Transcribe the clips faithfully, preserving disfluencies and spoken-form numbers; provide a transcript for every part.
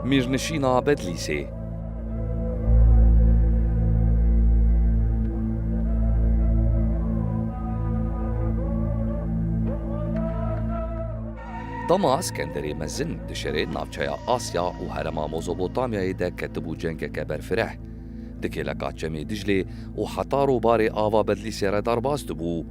Mîrnişîna Bedlîsê. Dema Skenderê Mezin di şerê navçeya Asya û herêma Mezopotamyayê de ketibû cengeke berfireh. Di kêleka Çemê Diclê û heta rûbarê ava Bedlîsê re derbas dibû.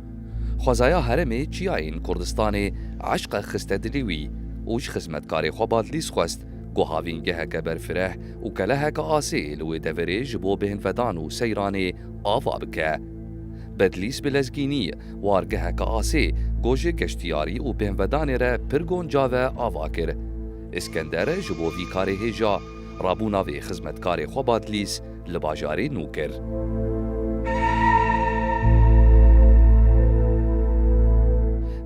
Xwezaya herêmê çiyayên Kurdistanê eşqe xiste dilê wî û ji xizmetkarê xwe Badlîs xwest ku havîngeheke berfireh û keleheke asê li wê deverê ji bo bêhnvedan û seyranê ava bike. Bedlîs bi lezgînî wargeheke asê ku ji geştiyarî û bêhnvedanê re pir goncav e ava kir. Îskender ji bo vî karê hêja rabûna vê xizmetkarê xwe Badlîs li bajarê nû kir.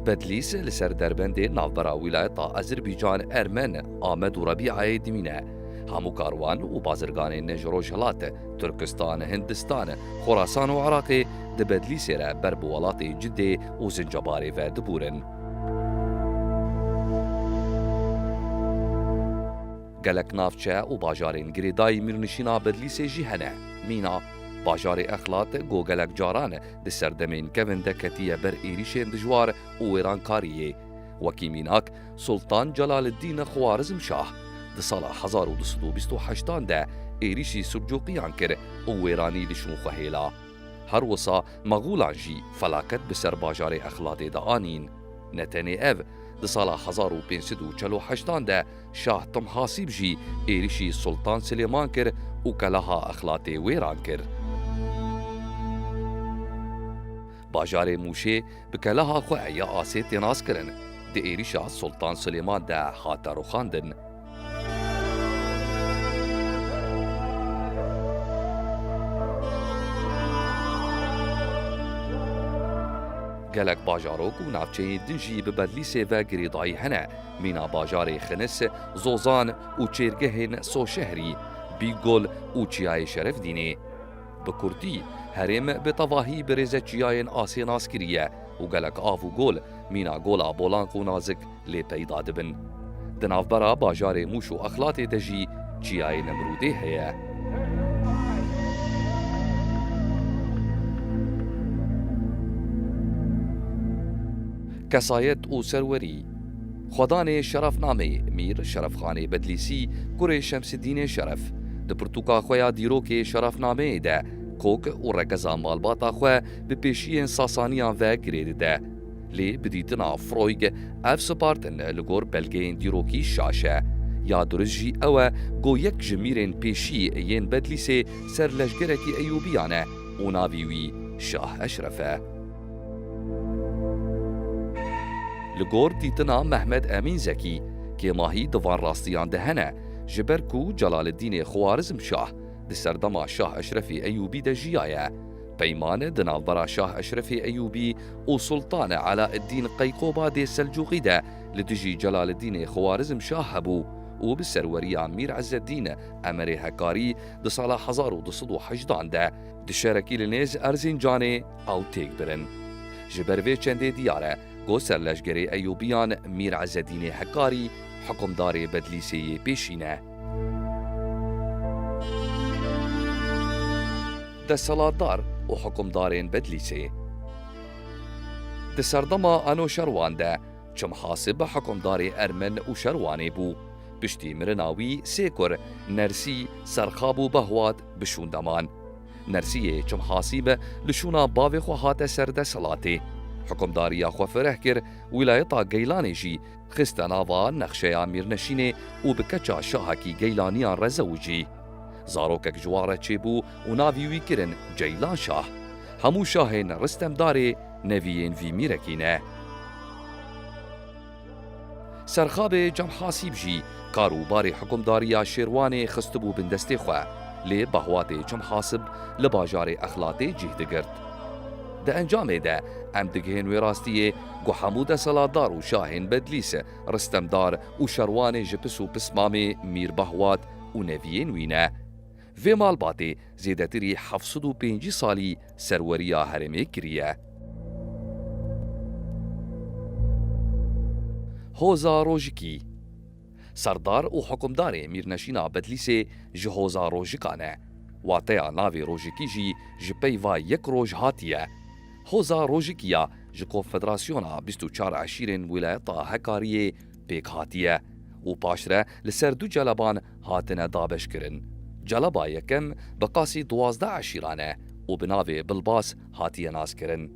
Bedlîs li ser derbendê navbera wîlayeta Azerbaycan, Ermen, Amed û Rebîayê dimîne. Hemû karwan û bazirganên ji Rojhilat, Tirkistan, Hindistan, Xorasan û Iraqê di Bedlîsê re ber bi welatê Cidê û Zincebarê ve dibûrin. Gelek navçe û bajarên girêdayî mîrnişîna Bedlîsê jî hene. Mîna, bajarê Exlat ku gelek caran di serdemên kevin de ketiye ber êrîşên dijwar û wêrankariyê. Wekî mînak, Sultan Celaleddîn Xwarizm Şah di sala hezar û du sed û bîst û heştan de êrîşî Silcuqiyan kir û wêranî li şûn xwe hêla. Her wisa Mexûlan jî felaket bi ser bajarê Exlatê de anîn. Ne tenê ev, di sala hezar û pênc sed û çel û heştan de Şah Timhasîb jî êrîşî Sultan Silêman kir û keleha Exlatê wêran kir. Bajarê Mûşê bi keleha xwe ya asê tê naskirin. Di êrîşa Sultan Silêman de hate rûxandin. Gelek bajarok û navçeyên din jî bi Bedlîsê ve girêdayî hene. Mîna bajarê Xinis, Zozan û çêrgehên Soşehrî, Bîgol û Çiyayê Şerefdînê. Bi kurtî, herêm bi tevahî bi rêze çiyayên asê nas kiriye û gelek av û gol, mîna gola Bolanq û Nazik, lê peyda dibin. Di navbera bajarê Mûş û Exlatê de jî çiyayê Nemrûdê heye. Kesayet û serwerî. Xwedanê Şerefnameyê, Mîr Şerefxanê Bedlîsî, kurê Şemsidînê Şeref, di pirtûka xwe ya dîrokê Şerefnameyê de kok û rekeza malbata xwe bi pêşiyên Sasaniyan ve girê dide. Lê bi dîtina Freud ev sipartin li gor belgeyên dîrokî şaş e. Ya durist jî ew e ku yek ji mîrên pêşî yên Bedlîsê serleşgerekî Eyûbiyan e û navî wî Şah Eşref e. Li gor dîtina Mehmed Emîn Zekî, kêmahî di van rastiyan de hene, ji ber ku Celaleddînê Xwarizm Şah di serdema Şah Eşrefê Eyûbî de jiyaye. Peyman di navbera Şah Eşrefê Eyûbî û Sultan Elaeddîn Qeyqobadê Selcûqî de li dijî Celaleddînê Xwarizm Şah hebû û bi serweriya Mîr Ezeddîn Emerê Hekarî di sala hezar û du sed û hejdan de di şerekî li nêz Erzincanê ew têk birin. Ji ber vê çendê diyar e ku serleşgerê Eyûbiyan Mîr Ezeddînê Hekarî hukimdarê Bedlîsê yê pêşîn e. Desthilatdar û hukimdarên Bedlîsê. Di serdema Anoşerwan de Çimhasib hukimdarê Ermen û Şerwanê bû. Piştî mirina wî sê kur, Nersî, Serxab û Behwat bi şûn de man. Nersiyê Çimhasîb li şûna bavê xwe hate ser desthilatê. Hukimdariya xwe fireh kir, wîlayeta Geylanê jî xiste nava nexşeya Mîrneşînê û bi keça şahekî Geylaniyan re zewicî. Zarokek ji wan re çêbû û navî wî kirin Ceylan Şah. Hemû şahên Ristemdarê neviyên vî mîrekî ne. Serxabê Cemhasîb jî kar û barê hukimdariya Şêrwanê xistibû bin destê xwe, lê Behwatê Cemhasib li bajarê Exlatê cih digirt. Di encamê de em digihên wê rastiyê ku hemû desthilatdar û şahên Bedlîs, Ristemdar û Şerwanê ji pis û pismamê Mîr Behwat û neviyên wî ne. Vê malbatê zêdetirî heft sed û pêncî salî serweriya herêmê kiriye. Hoza Rojikî. Serdar û hukimdarê mîrneşîna Bedlîsê ji Hoza Rojika ne. Wateya navê Rojikî jî ji peyva yek roj hatiye. Hoza Rojikî ya ji Konfederasyona bîst û çar eşîrên Wîlayeta Hekariyê pêk hatiye û paşre li ser du celeban hatine dabeşkirin. Celeba yekem bi qasî duwazdeh eşîran e û bi navê Bilbas hatiye naskirin.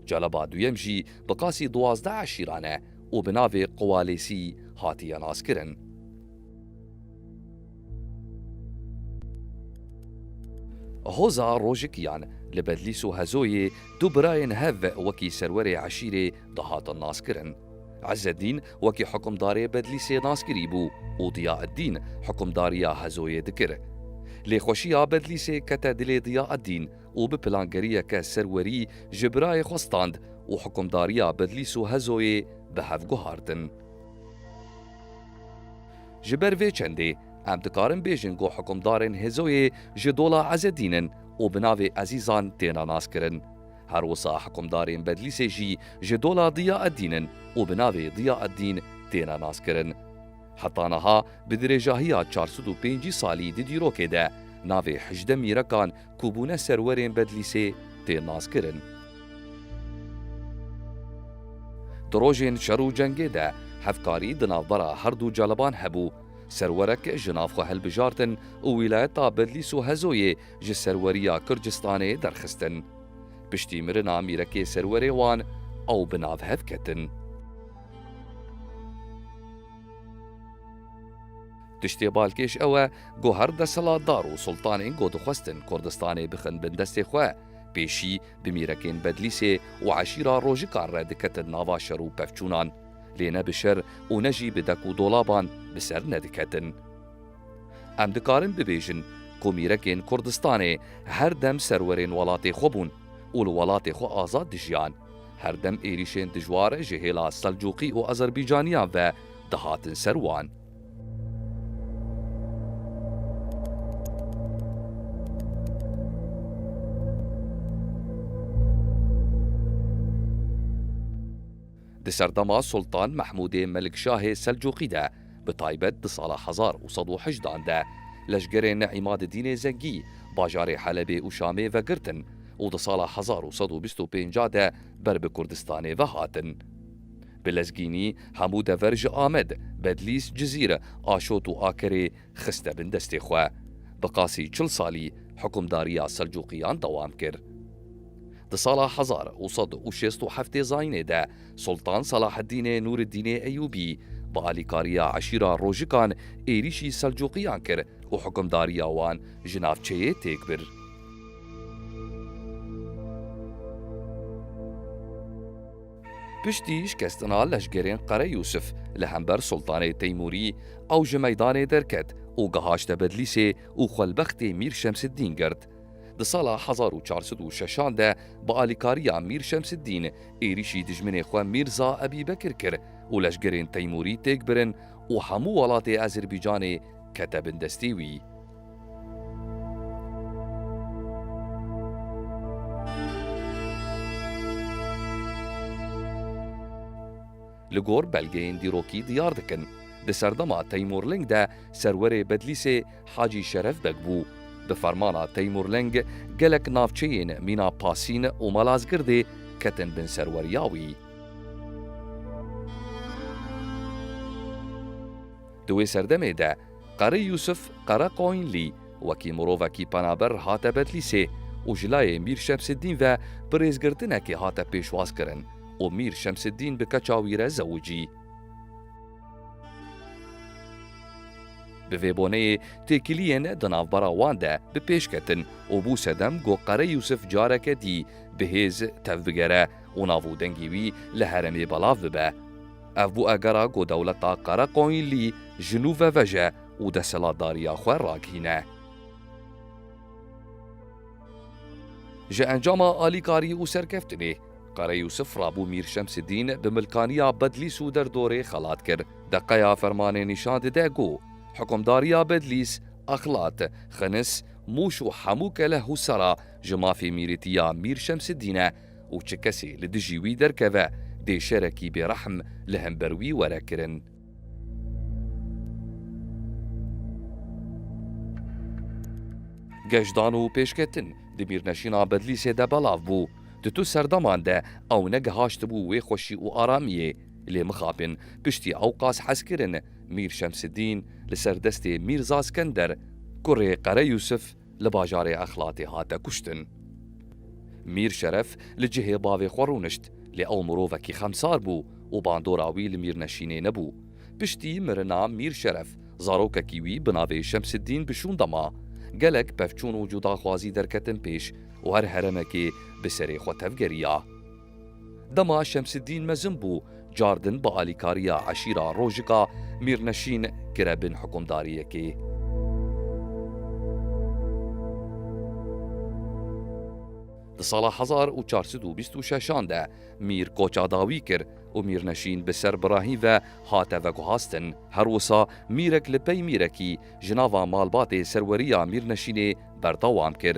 Celeba duyem jî bi qasî duwazdeh eşîran e û bi navê Quwalêsî hatiye naskirin. Hoza Rojikiyan li Bedlîs û Hezoyê du birayên hev wekî serwerê eşîrê dihatin naskirin. Ezzedîn wekî hukimdarê Bedlîsê naskirî bû û Diyaeddîn hukimdariya Hezoyê dikir. Lêxweşiya Bedlîsê kete dilê Diyaeddîn û bi plangeriyeke serwerî ji birayê xwe stand û hukimdariya Bedlîs û Hezoyê bi hev guhartin. Ji ber vê çendê em dikarin bêjin ku hukimdarên Hezoyê ji dola Ezedîn in û bi navê Ezîzan têne naskirin. Her wisa hukimdarên Bedlîsê jî ji dola Diyaeddîn in û bi navê Diyaeddîn têne naskirin. Heta niha bi dirêjahiya çar sed û pêncî salî di dîrokê de navê hejdeh mîrekan ku bûne serwerên Bedlîsê tê naskirin. Di rojên şer û cengê de hevkarî di navbera her du celeban hebû. Serwerek ji nav xwe hilbijartin û wîlayeta Bedlîs û Hezoyê ji serweriya Kircistanê derxistin. Piştî mirina mîrekê serwerê wan ew bi nav hev ketin. Tiştê balkêş ew e ku her desthilatdar û sultanên ku dixwestin Kurdistanê bixin bin destê xwe, pêşî bi mîrekên Bedlîsê û eşîra Rojikan re diketin nava şer û pevçûnan, lê ne bi şer û ne jî bi dek û dolaban bi ser nediketin. Em dikarin bibêjin ku mîrekên Kurdistanê her dem serwerên welatê xwe bûn û li welatê xwe azad dijiyan. Her dem êrîşên dijwar ji hêla Selcûqî û Azerbaycaniyan ve dihatin ser wan. Di serdema Sultan Mehmûdê Melikşahê Selcûqî de, bi taybet di sala hezar û sed û hejdan de, leşgerên Îmadidînê Zengî bajarê Helebê û Şamê vegirtin û di sala hezar û sed û bîst û pênc de ber bi Kurdistanê ve hatin. Bi lezgînî hemû dever ji Amed, Bedlîs, Cizîr, Aşot û Akerê xiste bin destê xwe. Bi qasî çil salî hukimdariya Selcûqiyan dewam kir. Di sala hezar û sed û şêst û heftê zayînê de Sultan Selaheddînê Nûreddînê Eyûbî bi alîkariya eşîra Rojikan êrîşî Selcûqiyan kir û hukimdariya wan ji navçeyê têk bir. Piştî şikestina leşgerên Qere Yûsif li hember Sultanê Teymûrî, ew ji meydanê derket û gihaşte Bedlîsê û xwe li bextê Mîr Şemsiddîn girt. Di sala hezar û çar sed û şeşan de bi alîkariya Mîr Şemsiddîn êrîşî dijminê xwe Mîrza Ebîbekir kir û leşgerên Teymûrî têk birin û hemû welatê Azerbaycanê kete bin destê wî. Li gor belgeyên dîrokî diyar dikin, di serdema Teymûrleng de serwerê Bedlîsê Hacî Şeref Beg bû. Bi fermana Teymûrleng gelek navçeyên mîna Pasîn û Malazgirdê ketin bin serweriya wî. Di wê serdemê de Qere Yûsif Qere Qoyînlî wekî mirovekî penaber hate Bedlîsê û ji layê Mîr Şemsiddîn ve bi rêzgirtinekê hate pêşwazkirin û Mîr Şemsiddîn bi keça wî re zewicî. Bi vê boneyê têkiliyên di navbera wan de bi pêş ketin û bû sedem ku Qere Yûsif careke dî bi hêz tev bigere û nav û dengê wî li herêmê belav bibe. Ev bû egera ku dewleta Qere Qoyînlî ji nû ve veje û desthilatdariya xwe ragihîne. Ji encama alîkarî û serkeftinê, Qere Yûsif rabû Mîr Şemsiddîn bi milkaniya Bedlîs û derdorê xelat kir. Deqeya fermanê nîşan dide ku hukimdariya Bedlîs, Exlat, Xinis, Mûş û hemû Keleh û Sera ji mafê mîrîtiya Mîr Şemsiddîn e û çi kesê li dijî wî derkeve, dê şerekî bêrehm li hember wî were kirin. Geşdan û pêşketin di mîrneşîna Bedlîsê de belav bû. Di tu serdeman de ew negihaştibû wê xweşî û aramiyê. Lê mixabin piştî ew qas hezkirin, Mîr Şemsidîn li ser destê Mîrza Skender, kurê Qere Yûsif, li bajarê Exlatê hate kuştin. Mîr Şeref li cihê bavê xwe rûnişt, lê ew mirovekî xemsar bû û bandora wî li Mîrneşînê nebû. Piştî mirina Mîr Şeref, zarokekî wî bi navê Şemsiddîn bi şûnde ma. Gelek pevçûn û cudaxwazî derketin pêş û her heremekê bi serê xwe tevgeriya. Dema Şemsiddîn mezin bû, cardin bi alîkariya eşîra Rojika Mîrneşîn kire bin hikûmdariyekê. Di sala hezar û çar sed û bîst û şeşan de Mîr koça dawî kir û Mîrneşîn bi ser Birahîm ve hate veguhastin. Her wisa mîrek li pey mîrekî ji nava malbatê serweriya Mîrneşînê berdewam kir.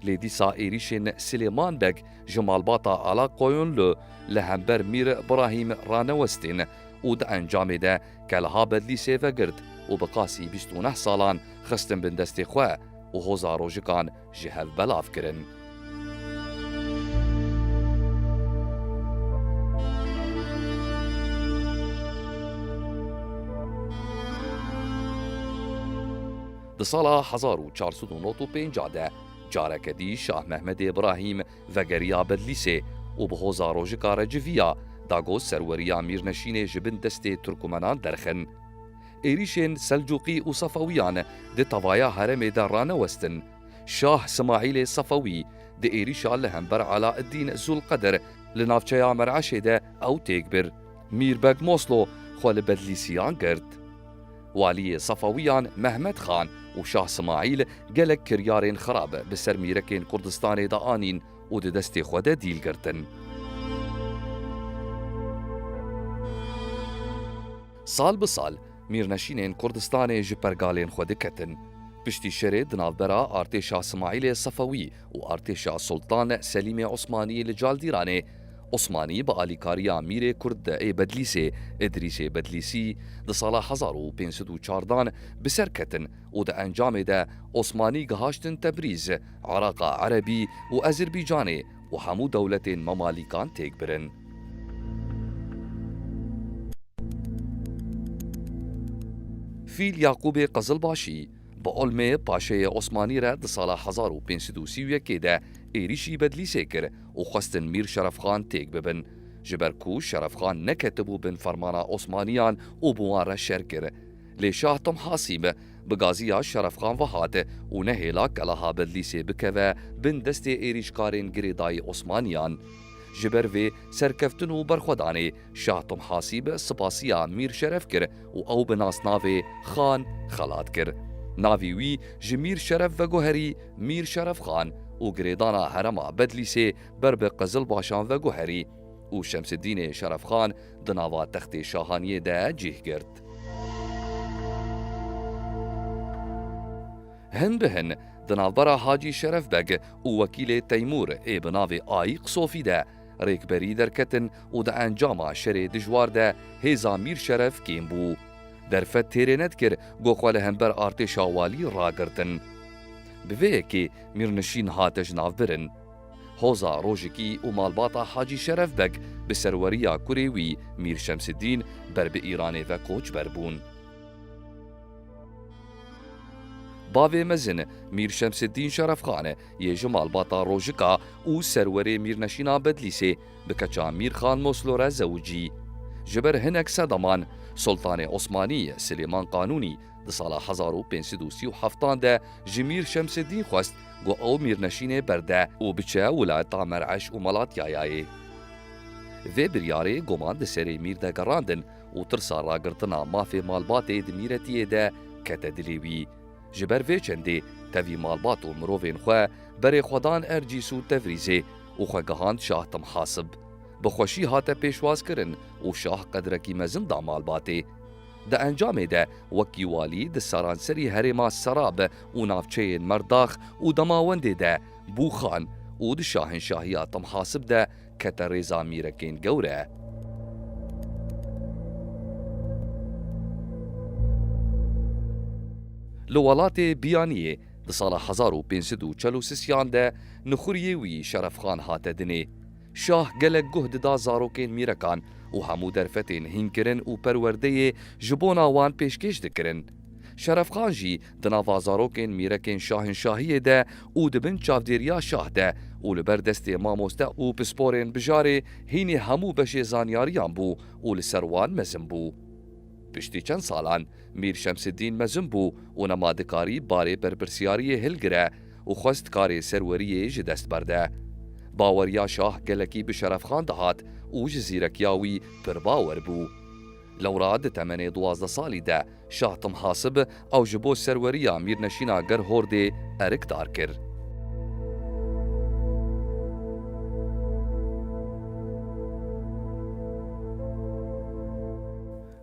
Lê dîsa êrîşên Silêman Beg ji malbata Ala Koyunlu li hember Mîr Birahîm ranewestin û di encamê de keleha Bedlîsê vegirt û bi qasî bîst û neh salan xistin bin destê xwe û hoza Rojikan ji hev belav kirin. Di sala hezar û çar sed û nod û pênc de careke dî Şah Mehmedê Birahîm vegeriya Bedlîsê û bi hoza Rojika re civiya, da ku serweriya Mîrneşînê ji bin destê Tirkumenan derxin. Êrîşên Selcûqî û Sefewiyan di tevaya herêmê de ranewestin. Şah Simaîlê Sefewî di êrîşa li hember Elaiddîn Zulqedir li navçeya Mer'eşê de ew têk bir. Mîr Beg Moslo xwe li Bedlîsiyan girt. Waliyê Sefewiyan Mehmed Xan û Şah Simaîl gelek kiryarên xirab bi ser mîrekên Kurdistanê de anîn û di destê xwe de dîl girtin. Sal bi sal, mîrneşînên Kurdistanê ji pergalên xwe diketin. Piştî şerê di navbera artêşa Simaîlê Sefewî û artêşa Sultan Selîmê Osmanî li Caldîranê, Osmanî bi alîkariya mîrê Kurd ê Bedlîsê, Idrîsê Bedlîsî, di sala hezar û pênc sed û çardan bi ser ketin û di encamê de Osmanî gihaştin Tebrîz, Iraqa Erebî û Ezîrbîcanê û hemû dewletên Memalîkan têk birin. Fîl Yaqûbê Qizilbaşî bi olmê paşeyê Osmanî re di sala hezar û pênc sed û sî û yekê de êrîşî Bedlîsê kir û xwestin Mîr Şerefxan têk bibin. Ji ber ku Şerefxan neketibû bin fermana Osmaniyan û bi wan re şer kir. Lê Şah Tim Hasîb bi gaziya Şerefxan ve hat û nehêla keleha Bedlîsê bikeve bin destê êrîşkarên girêdayî Osmaniyan. Ji ber vê serkeftin û berxwedanê Şah Tim Hasîb spasiya Mîr Şeref kir û ew bi nasnavê Xan xelat kir. Navê wî ji Mîr Şeref veguherî Mîr Şeref Xan û girêdana herêma Bedlîsê ber bi Qizilbaşan veguherî û Şemsidînê Şeref Xan di nava textê şahaniyê de cih girt. Hin bi hin di navbera Hacî Şeref Beg û wekîlê Teymûr ê bi navê Ayîq Sofî de rêkberî derketin û di encama şerê dijwar de hêza Mîr Şeref kêm bû. Derfet têrê nedikir ku xwe li hember artêşa walî ragirtin. Bi vê yekê Mîrnişîn hate ji nav birin. Hoza Rojikî û malbata Hacî Şeref Beg bi serweriya kurê wî Mîr Şemsidîn ber bi Îranê ve koçber bûn. Bavê mezin Mîr Şemsiddîn Şerefxan yê ji malbata Rojika û serwerê Mîrneşîna Bedlîsê bi keça Mîr Xan Moslo re zewicî. Ji ber hinek sedeman, Sultanê Osmanî Silêman Qanûnî di sala hezar û pênc sed û sî û heftan de ji Mîr Şemsiddîn xwest ku ew mîrneşînê berde û biçe wilata Mer'eş û Malatyayayê. Vê biryarê goman di serê mîr de gerandin û tirsa ragirtina mafê malbatê di mîretiyê de kete dilê wî. Ji ber vê çendê tevî malbat û mirovên xwe berê xwe dan Ercîs û Tevrîzê û xwe gihand Şah Tim Hasib. Bi xweşî hate pêşwazkirin û şah qedrekî mezin da malbatê. Di encamê de wekî walî di seranserî herêma Serab û navçeyên Merdax û Demawendê de bû xan û di şahinşahiya Tim Hasib de kete rêza mîrekên gewre. Li welatê Biyaniyê Di sala hezar û pênc sed û çel û sisiyan de nixuriyê wî Şerefxan hate dinê. Şah gelek guh dida zarokên mîrekan û hemû derfetên hînkirin û perwerdeyê ji bona wan pêşkêş dikirin. Şerefxan jî di nava zarokên mîrekên şahinşahiyê de û di bin çavdêriya şah de û li ber destê mamoste û pisporên bijarê hînê hemû beşê zanyariyan bû û li ser wan mezin bû. Piştî çend salan, Mîr Şemsiddîn mezin bû û nema dikarî barê berpirsyariyê hilgire û xwest karê serweriyê ji dest berde. Baweriya şah gelekî bi Şerefxan dihat û ji zîrekiya wî pir bawer bû. Lewra di temenê duwazdeh salî de Şah Tim Hasib ew ji bo serweriya Mîrneşîna Gerhordê erikdar kir.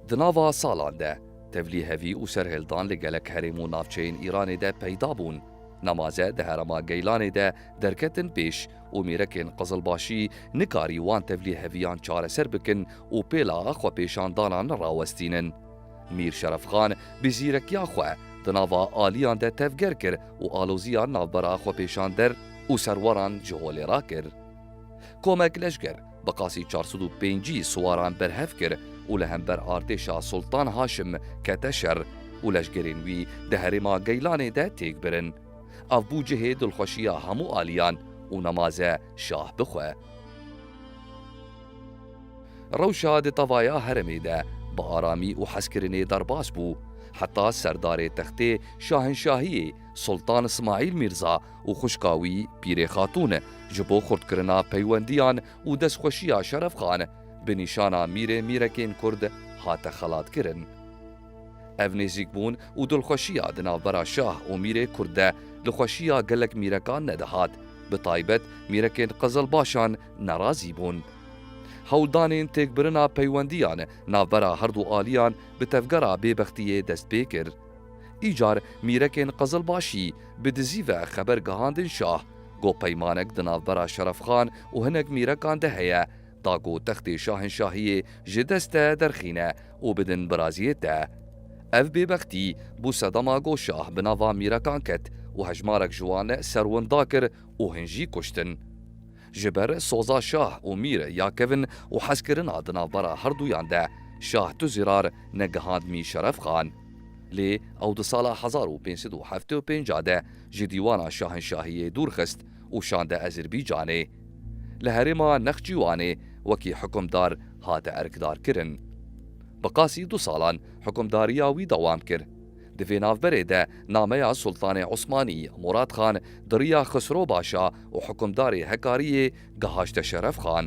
Di nava salan de tevlî hevî û serhildan li gelek herêm û navçeyên Îranê de peyda bûn. Nemaze di herêma Geylanê de derketin pêş û mîrekên qizilbaşî nikarî wan tevlî heviyan çareser bikin û pêla xwepêşandana nerawestînin. Mîr Şerefxan bi zîrekiya xwe di nava aliyan de tevger kir û aloziya navbera xwepêşander û serweran ji holê rakir. Komek leşger bi qasî çar sed û pêncî siwaran berhev kir û li hember artêşa Sultan Haşim kete şer û leşgerên wî di herêma Geylanê de têk birin. Ev bû cihê dilxweşiya hemû aliyan û nemaze şah bixwe. Rewşa di tevaya herêmê de bi aramî û hezkirinê derbas bû. Heta serdarê textê şahinşahiyê Sultan Ismaîl Mîrza û xwişka wî Pîrê Xatûn ji bo xurtkirina peywendiyan û destxweşiya Şerefxan bi nîşana mîrê mîrekên Kurd hate xelatkirin. Ev nêzîkbûn û dilxweşiya di navbera şah û mîrê Kurd de li xweşiya gelek mîrekan nedihat, bi taybet mîrekên qizilbaşan nerazî bûn. Hewldanên têkbirina peywendiyan navbera herdu aliyan bi tevgera bêbextiyê dest pê kir. Îcar mîrekên qizilbaşî bi dizî ve xeber gihandin şah, ku peymanek di navbera Şerefxan û hinek mîrekan de heye, da ku textê şahinşahiyê ji dest te derxîne û bidin biraziyê te. Ev bêbextî bû sedema ku şah bi nava mîrekan ket û hejmarek ji wan serwinda kir û hin jî kuştin. Ji ber soza şah û mîr ya kevin û hezkirina di navbera herduyan de, şah tu zirar negihand Mîr Şerefxan. Lê ew di sala hezar û pênc sed û heftê û pênc de ji dîwana şahinşahiyê dûr xist û şande Ezîrbîcanê. Li herêma Nexçîwanê wekî hikimdar hate erkdarkirin. Bi qasî du salan hikimdariya wî dewam kir. Di vê navberê de nameya Sultanê Osmanî Murad Xan di riya Xisro Başa û hikimdarê Hekariyê gihaşte Şeref Xan.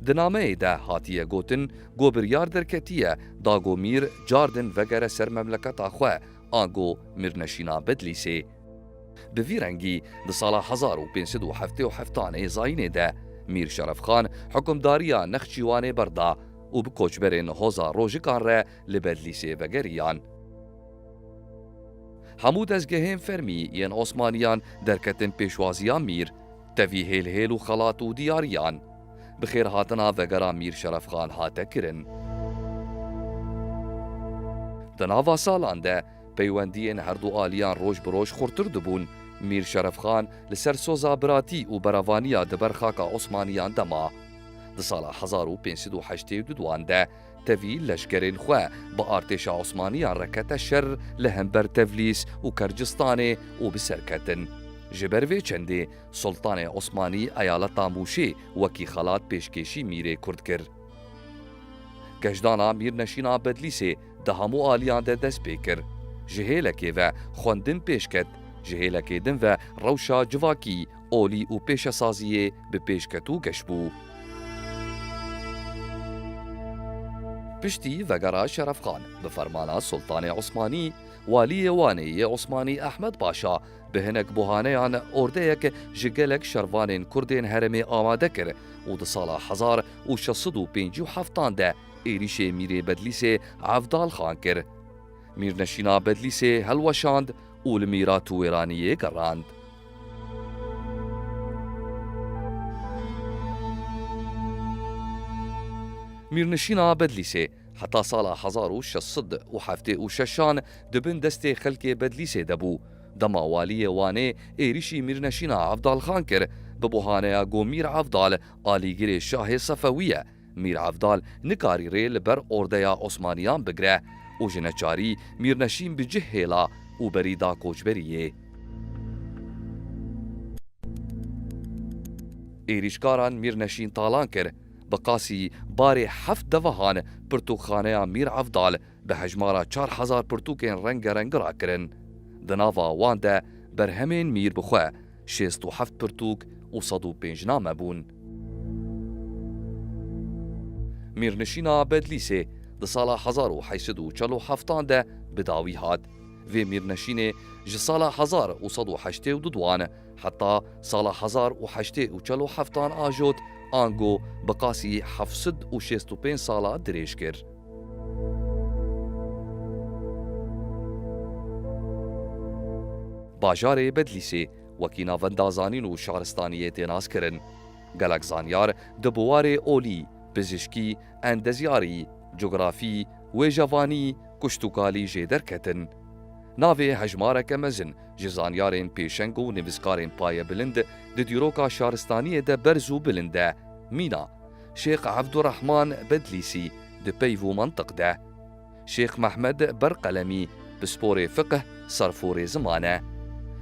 Di nameyê de hatiye gotin ku biryar derketiye da ku mîr cardin vegere ser memleketa xwe, ango mîrneşîna Bedlîsê. Bi vî rengî di sala hezar û pênc sed û heftê û heft ê zayînê de Mîr Şeref Xan hikimdariya Nexçîwanê berda û bi koçberên hoza Rojikan re li Bedlîsê vegeriyan. Hemû dezgehên fermî yên Osmaniyan derketin pêşwaziya mîr, tevî hêlhêl û xelat û diyariyan. Bi xêrhatina vegera Mîr Şeref Xan hate kirin. Di nava salan de peywendiyên herdu aliyan roj bi roj xurtir dibûn. Mîr Şeref Xan li ser soza biratî û berevaniya di ber xaka Osmaniyan de ma. Di sala hezar û pênc sed û heştê û du de tevî leşkerên xwe bi artêşa Osmaniyan re kete şer li hember Tevlîs û Kercistanê û bi ser ketin. Ji ber vê çendê Sultanê Osmanî eyaleta Mûşê wekî xelat pêşkêşî mîrê Kurd kir. Geşdana Mîrneşîna Bedlîsê di hemû aliyan de dest pê kir. Ji hêlekê ve xwendin pêş ket, ji hêlekê din ve rewşa civakî, olî û pêşesaziyê bi pêş ket û geş bû. Piştî vegera Şeref Xan, bi fermana Sultanê Osmanî, Waliyê Wanê yê Osmanî Ehmed Paşa bi hinek buhaneyan ordeyek ji gelek şervanên Kurdên herêmê amade kir û di sala hezar û şeş sed û pêncî û heft de êrîşê Mîrê Bedlîsê Evdal Xan kir. Mîrneşîna Bedlîsê helweşand û li mîrat û wêraniyê gerand. Mîrnişîna Bedlîsê heta sala hezar û şeş sed û heftê û şeş an di bin destê xelkê Bedlîsê de bû. Dema waliyê Wanê êrîşî Mîrneşîna Evdal Xan kir, bi buhaneya ku Mîr Evdal alîgirê şahê Sefewî ye, Mîr Evdal nikarî rê li ber ordeya Osmaniyan bigire û ji neçarî Mîrneşîn bi cih hêla û berî da koçberiyê. Êrîşkaran Mîrneşîn talan kir, bi qasî barê heft devehan pirtûkxaneya Mîr Evdal bi hejmara çar hezar pirtûkên rengereng rakirin. Di nava wan de berhemên mîr bi xwe şêst û heft pirtûk û sed û pênc name bûn. Mîrnişîna Bedlîsê di sala hezar û heşt sed û çel û heftan de bi dawî hat. Vê mîrnişînê ji sala hezar û sed û heştê û duan heta sala hezar û heştê û çel û heftan ajot, ango bi qasî heft sed û şêst û pênc sala dirêj kir. Bajarê Bedlîsê wekî navenda zanîn û şaristaniyê tê naskirin. Gelek zanyar di biwarê olî, pizişkî, endezyarî, cografî, wêjevanî, kuştûkalî jê derketin. Navê hejmareke mezin ji zanyarên pêşeng û nivîskarên payebilind di dîroka şaristaniyê de berz û bilind e. Mîna, Şêx Evdurehman Bedlîsî di peyv û mentiq de. Şêx Mehmed Berqelemî pisporê fiqh, serforê ziman e.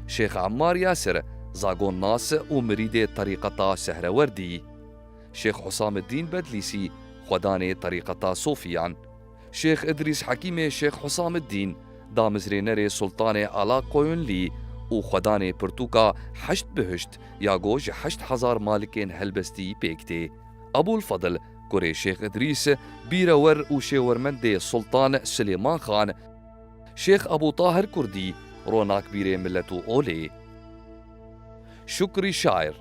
Şêx Emmar Yasir, zagonnas û mirîdê terîqeta Sehrewerdî. Şêx Husamiddîn Bedlîsî, xwedanê terîqeta Sofiyan. Şêx Idrîs Hekîmê Şêx Husamiddîn, damizrênerê Sultanê Ala Koyunlî û xwedanê pirtûka Heşt Bihişt ya go ji heşt hezar malikên helbestî pêk tê. Ebûl Fedil, kurê Şêx Idrîs, bîrewer û şêwermendê Sultan Silêman Xan, Şêx Ebû Tahir Kurdî, ronakbîrê milet û olê. Şukrî Şair,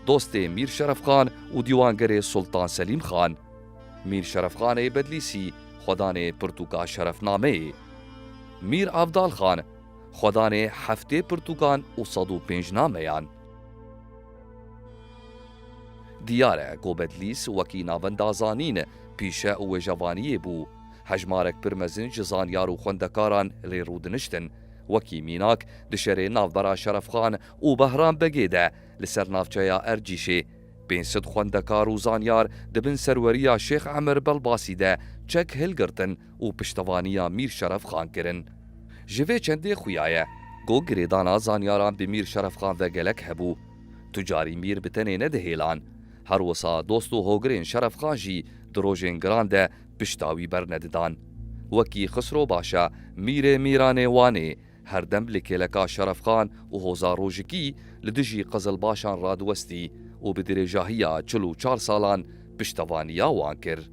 dostê Mîr Şeref Xan û dîwangerê Sultan Selîm Xan. Mîr Şeref Xanê Bedlîsî, xwedanê pirtûka Şerefnameyê. Mîr Avdal Xan, xwedanê heftê pirtûkan û sed û pênc nameyan. Diyar e ku Bedlîs wekî navenda zanîn, pîşe û wêjevaniyê bû. Hejmarek pir mezin ji zanyar û xwendekaran lê rûdiniştin. Wekî mînak, di şerê navbera Şerefxan û Behram Begê de li ser navçeya Ercîşê, pênc sed xwendekar û zanyar di bin serweriya Şêx Emir Belbasî de çek hilgirtin û piştevaniya Mîr Şerefxan kirin. Ji vê çendê xuya ye ku girêdana zanyaran bi Mîr Şerefxan ve gelek hebû. Tu carî Mîr bi tenê nedihêlan. Her wisa dost û hogirên Şerefxan jî di rojên giran de pişta wî bernedidan. Wekî Xisro Başa, Mîrê Mîranê Wanê, her dem li kêleka Şerefxan û Hoza Rojikî li dijî Qizilbaşan radiwestî û bi dirêjahiya çil û çar salan piştevaniya wan kir.